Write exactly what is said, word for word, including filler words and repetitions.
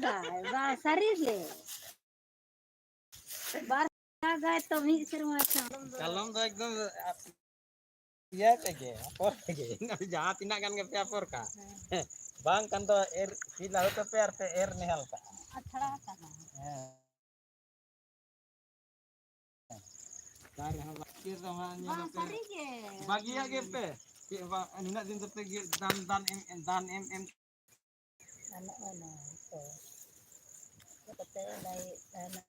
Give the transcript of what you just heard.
ᱫᱟᱜᱟᱭ, ᱵᱟ, ᱥᱟᱹᱨᱤ ᱜᱮ᱾ ᱵᱟᱨ ᱫᱟᱜᱟᱭ ᱛᱚ ᱢᱤᱫ ᱥᱮᱨᱢᱟ ᱠᱷᱟᱱ᱾ ᱠᱟᱞᱚᱢ ᱫᱚ ᱮᱠᱫᱚᱢ ᱤᱭᱟᱹ ᱛᱮᱜᱮ, ᱟᱯᱚᱨ ᱛᱮᱜᱮ᱾ ᱡᱟᱦᱟᱸ ᱛᱤᱱᱟᱹᱜ ᱜᱟᱱ ᱜᱮᱯᱮ ᱟᱯᱚᱨ ᱠᱟᱜ᱾ ᱦᱮᱸ᱾ ᱵᱟᱝ ᱠᱷᱟᱱ ᱫᱚ ᱮᱨ, ᱥᱤ ᱞᱟᱹᱦᱩᱫ ᱛᱟᱯᱮ ᱟᱨ ᱯᱮ ᱮᱨ ᱱᱮᱦᱟᱞ ᱠᱟᱜᱼᱟ᱾ ᱟᱪᱷᱲᱟ ᱠᱟᱜᱼᱟ᱾ ᱦᱮᱸ᱾ ᱚᱠᱟ ᱨᱮᱦᱚᱸ ᱵᱟᱝ᱾ ᱪᱮᱫ ᱨᱮᱦᱚᱸ ᱧᱮᱞ ᱵᱟᱝ, ᱟᱯᱮ ᱥᱟᱹᱨᱤ ᱜᱮ᱾ ᱵᱟᱹᱜᱤᱭᱟᱜ ᱜᱮᱯᱮ᱾ ᱪᱮᱫ ᱦᱚᱸ ᱵᱟᱝ, ᱱᱤᱱᱟᱹᱜ ᱫᱤᱱ ᱛᱟᱯᱮ ᱜᱮ ᱫᱟᱱ, ᱫᱟᱱ ᱮᱢ, ᱫᱟᱱ ᱮᱢ, ᱮᱢ᱾ ᱜᱟᱱᱚᱜᱼᱟ ᱱᱚᱣᱟ ᱠᱚ᱾ ᱪᱤᱠᱟᱹ ᱠᱟᱛᱮ ᱞᱟᱹᱭᱮᱫ ᱛᱟᱦᱮᱱᱟ᱾